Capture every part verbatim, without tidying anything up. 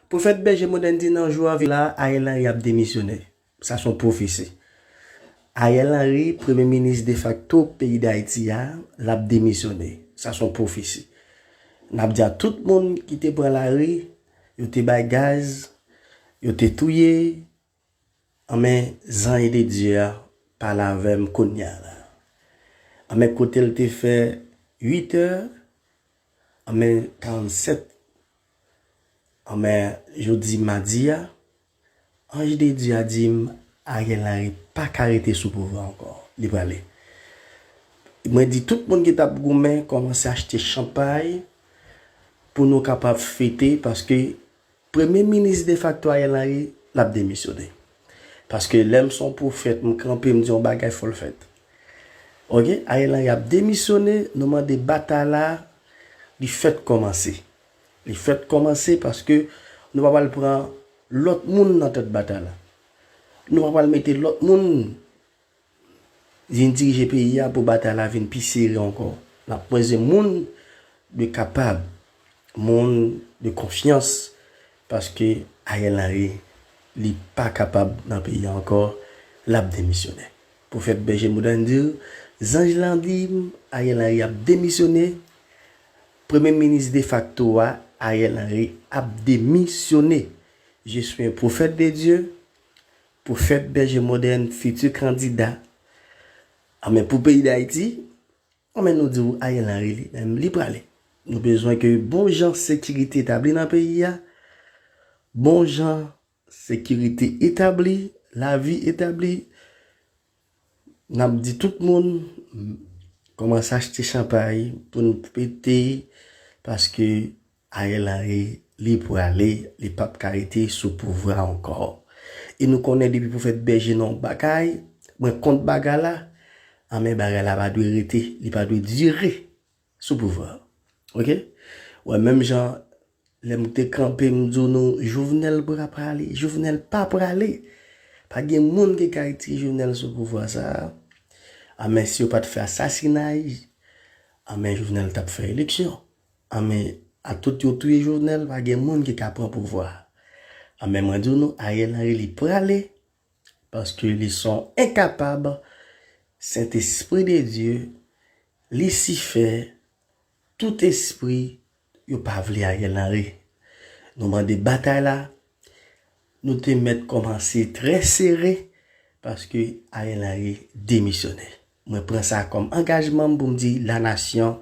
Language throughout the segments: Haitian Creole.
Pwofèt Bèje Modèn di nan jou a vini la, Ariel Henry ap demisyone. Sa se yon pwofesi. Ariel Henry, premye minis defakto peyi Dayiti a, l ap demisyone. Sa se yon pwofesi. N ap di a tout moun ki te pran lari, yo te bay gaz, yo te touye, anben zanj de Dye a pale avè m kounye a la. Anben kote l te fè uit è, anben karannsèt, anben jodi madi a, anj de Dye a di m, Ariel Henry pa ka rete sou pouvwa ankò. Li prale. Mwen di tout moun ki t ap goumen, kòmanse achte chanpay pou nou kapab fete, paske premye minis defakto Ariel Henry, l ap demisyone. Paske lè m se yon pwofèt, m kanpe, m di yon bagay, fò l fèt. Oke, Ariel Henry ap demisyone, nou mande batay la, li fèt kòmanse. Li fèt kòmanse paske nou pa pral pran lòt moun nan tèt batay la. Nou pa pral mete lòt moun vin dirije peyi a pou batay la vin pi sere ankò. N ap bezwen moun de kapab, moun de konfyans, paske Ariel Henry, li pa kapab nan peyi a ankò, l ap demisyone. Pwofèt Bèje Modèn di, zanj lan di m, Ariel Henry ap demisyone, premye minis defakto a, Ariel Henry ap demisyone. Je suis un prophète de Dieu, pwofèt Bèje Modèn, fiti kandida. Anben pou peyi Dayiti, anben nou di w Ariel Henry li menm, li prale. Nou bezwen ke bon jan sekirite etabli nan peyi a, bon jan sekirite etabli, lavi etabli. N ap di tout moun, kòmanse achte chanpay pou n pete, paske Ariel Henry, li prale, li p ap ka rete sou pouvwa ankò. E nou konnen depi pwofèt Bèje nan yon bagay, mwen kont bagay la, anben bagay la pa dwe rete, li pa dwe dire sou pouvwa. Oke? Wè, menm jan, lè m te kanpe, m di w nou, Jovenel pa prale, Jovenel pa prale. Pa gen moun ki ka retire Jovenel sou pouvwa sa a. Anben si yo pa t fè asasinay, anben Jovenel t ap fè eleksyon. Anben, a tout yo touye Jovenel, pa gen moun ki ka pran pouvwa a. Anben, mwen di w nou, Ariel Henry, li prale, paske li se yon enkapab, Sentespri de Dye, Lisifè, tout espri, yo pa vle Ariel Henry. Nou mande batay la, nou te mèt kòmanse trè sere, paske Ariel Henry demisyone. Mwen pran sa kòm angajman m pou m di lanasyon,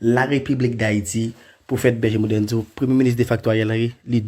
Larepiblik Dayiti, pwofèt Bèje Modèn di w, premye minis defakto Ariel Henry, li